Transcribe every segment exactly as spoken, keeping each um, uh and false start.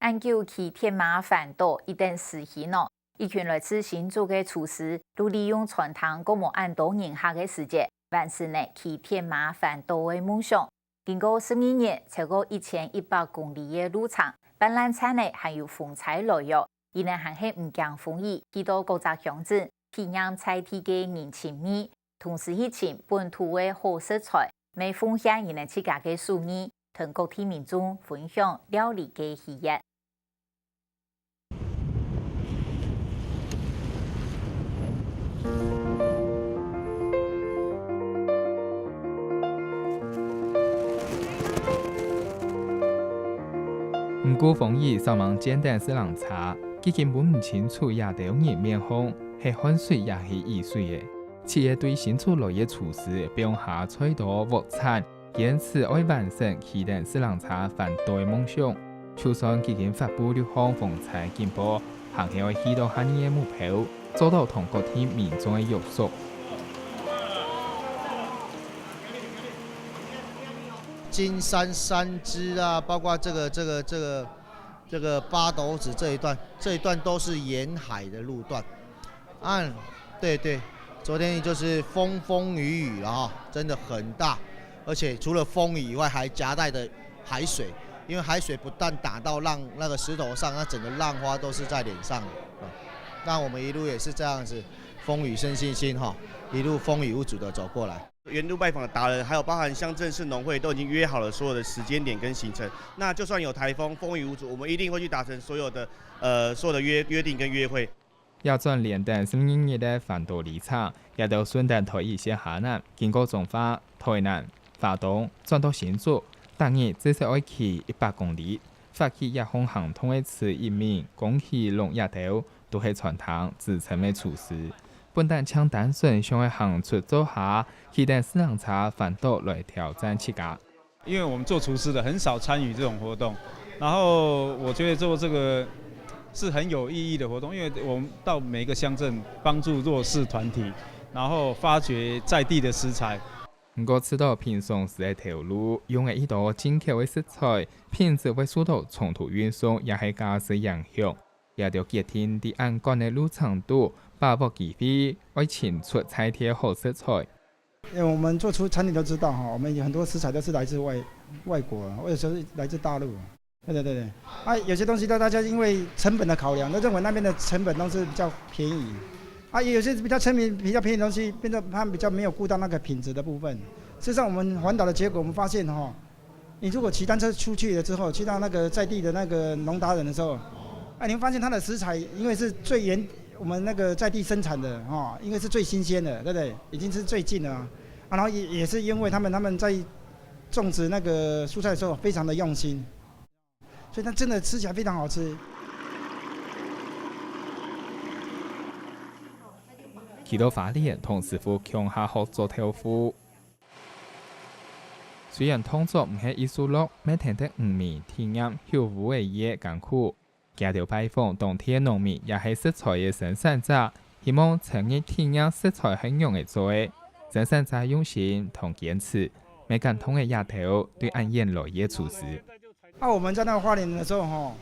恁久去天馬環島一等時興哦，一群來自新竹个廚師，就利用餐廳過無恁多人客个時節，完成了去天馬環島个夢想。經過十二日，超過一千一百公里个路程，半爛燦个還有風搓來哦，佢等還係毋驚風雨，去到各隻鄉鎮，體驗在地个人情味，同時去尋本土个好食材，乜奉獻佢等自家个手藝，同各地民眾分享料理个喜悅。 毋過風雨掃猛煎等四輪車，既經分毋清楚這兜人面孔，係汗水也係雨水咧。七个對新竹來个廚師，放下菜刀鑊鏟，堅持愛完成去等四輪車環島个夢想。就算既經發布六項風搓警報，還係愛去到下二个目標，做到同各地民眾个約束。 金山三芝啊，包括这个这个这个这个八斗子这一段，这一段都是沿海的路段。啊，对对，昨天就是风风雨雨了哈，真的很大，而且除了风雨以外，还夹带的海水，因为海水不但打到浪那个石头上，那整个浪花都是在脸上的。啊，那我们一路也是这样子，风雨生信心哈，一路风雨无阻的走过来。 沿路拜访的达人，还有包含乡镇市农会都已经约好了所有的时间点跟行程。那就算有台风，风雨无阻，我们一定会去达成所有的，呃，所有的约，约定跟约会。這轉連等十二日个環島里程，這兜順等台一線下南，經過彰化、台南、花東，轉到新竹，逐日至少愛騎一百公里，發起這項行動个徐一鳴、龔啟龍這兜， 都係餐廳資深个廚師，本旦淨單純想愛行出灶下，騎等四輪車環島來挑戰自家。因為我們做廚師的很少參與這種活動，然後我覺得做這個是很有意義的活動，因為我們到每個鄉鎮幫助弱勢團體，然後發掘在地的食材。毋過，試著平常時个頭路，用个已多進口个食材，品質會受到長途運送也係駕駛影響。 這兜決定在恁趕个路程肚，把握機會，愛尋出在地个好食材。因為我們做出餐廳都知道哈，我們有很多食材都是來自外，外國啊，或者說是來自大陸啊。對對對對，啊，有些東西大家因為成本的考量，都認為那邊的成本都是比較便宜。啊，也有些比較成本比較便宜的東西，變成他們比較沒有顧到那個品質的部分。事實上，我們環島的結果，我們發現哈， 你如果騎單車出去了之後，去到那個在地的那個農達人的時候，哎，你會發現他的食材因為是最原，我們那個在地生產的，哦，因為是最新鮮的，對不對？已經是最近的啊。啊，然後也，也是因為他們，他們在種植那個蔬菜的時候非常的用心，所以它真的吃起來非常好吃。去到花蓮同師傅共下學做豆腐。 雖然動作毋係一手落，乜跈等五味體驗後烏个月艱苦。這兜拜訪當地个農民也係食材个生產者，希望深入體驗食材係仰仔做个。生產者用心同堅持，乜感動个這兜對恁遠來个廚師。啊，我們在那個花蓮的時候，吼，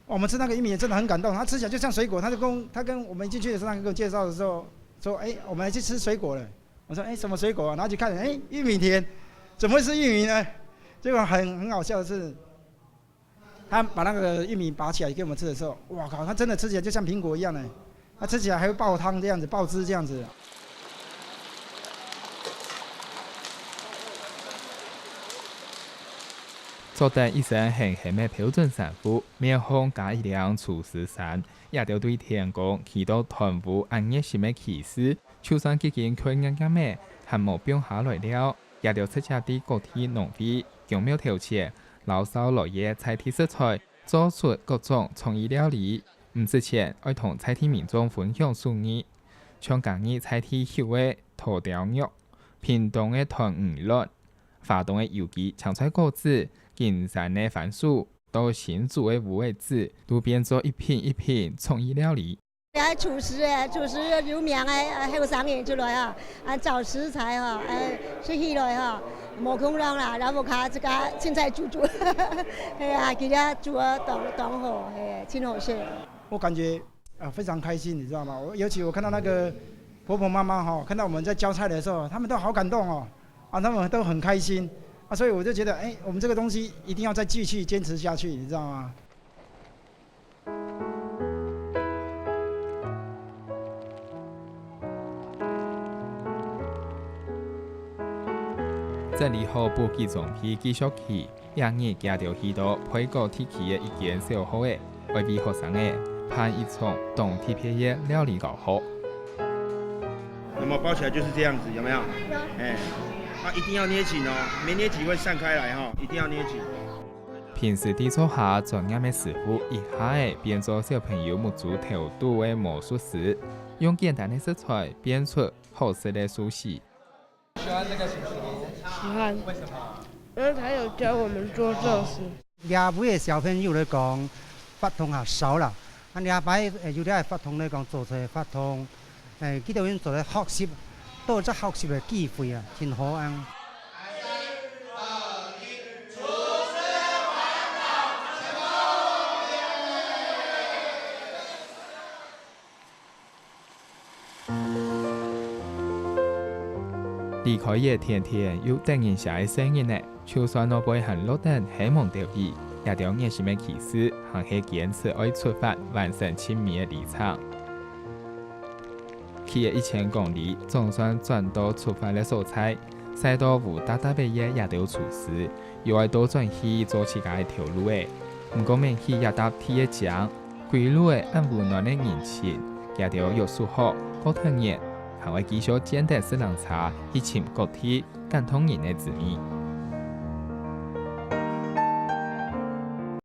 我們吃那個玉米真的很感動，它吃起來就像水果。他就跟，他跟我們一進去的時候，他跟我介紹的時候說：“哎，我們來去吃水果了。”我說：“哎，什麼水果啊？”然後去看，哎，玉米田，怎麼會是玉米呢？结果很，很好笑的是，他把那个玉米拔起来给我们吃的时候，哇靠，它真的吃起来就像苹果一样呢，它吃起来还会爆汤这样子，爆汁这样子。 著等一身鹹鹹个標準衫褲，面項加一領廚師衫，這兜對天光去到斷烏恁熱心个騎士，就算既經𧊅夾夾仔，還無放下來尞。這兜直接在各地農會、宮廟頭前，摎燒來个在地食材，做出各種創意料理。毋使錢，愛同在地民眾分享手藝，像嘉義在地口个土豆肉、屏東个團魚卵、 花東个有機青菜果子、金山个番薯，到新竹个烏魚子，都變做一品一品創意料理。這廚師欸，廚師有名个，呃，後生人出來吼，啊，找食材吼，呃，食起來吼，無空量啦，然後較自家凊彩煮煮。係啊，佢這煮啊當當好，係，真好食。我感覺啊、非常開心，你知道嗎？我尤其我看到那個婆婆媽媽哈，看到我們在教菜的時候，他們都好感動哦，啊，他們都很開心啊，所以我就覺得，哎，我們這個東西一定要再繼續堅持下去，你知道嗎？整理好補給裝備繼續去，這日佢兜去到背包地區个一間小學仔，愛為學生仔辦一場當特別个料理教學。有沒有包起來就是這樣子？有沒有？有。哎，啊，一定要捏緊哦，沒捏緊會散開來哈，一定要捏緊。平時在灶下專業个師傅，一下仔變做小朋友目珠頭大个魔術師，用簡單个食材變出好食个壽司。喜歡這個叔叔？喜歡。為什麼？因為他有教我們做壽司。這位个小朋友來講，法通較少啦。啊，這擺，呃，有這个法通來講，做出來个法通，誒，佢兜有做來學習，多一隻學習个機會啊，真好啊。 離開个甜甜又得人惜个細人仔，就算外背還落等係濛兜雨，這兜熱心个騎士還係堅持愛出發，完成尋味个旅程。騎了一千公里，總算轉到出發个所在， 曬到烏答答个這兜廚師，又愛倒轉去做自家个頭路仔。毋過愐起這搭地个漳，歸路仔恁溫暖个人情，這兜約束好，過忒熱，還愛繼續轉等食冷茶，去尋各地感動人个滋味。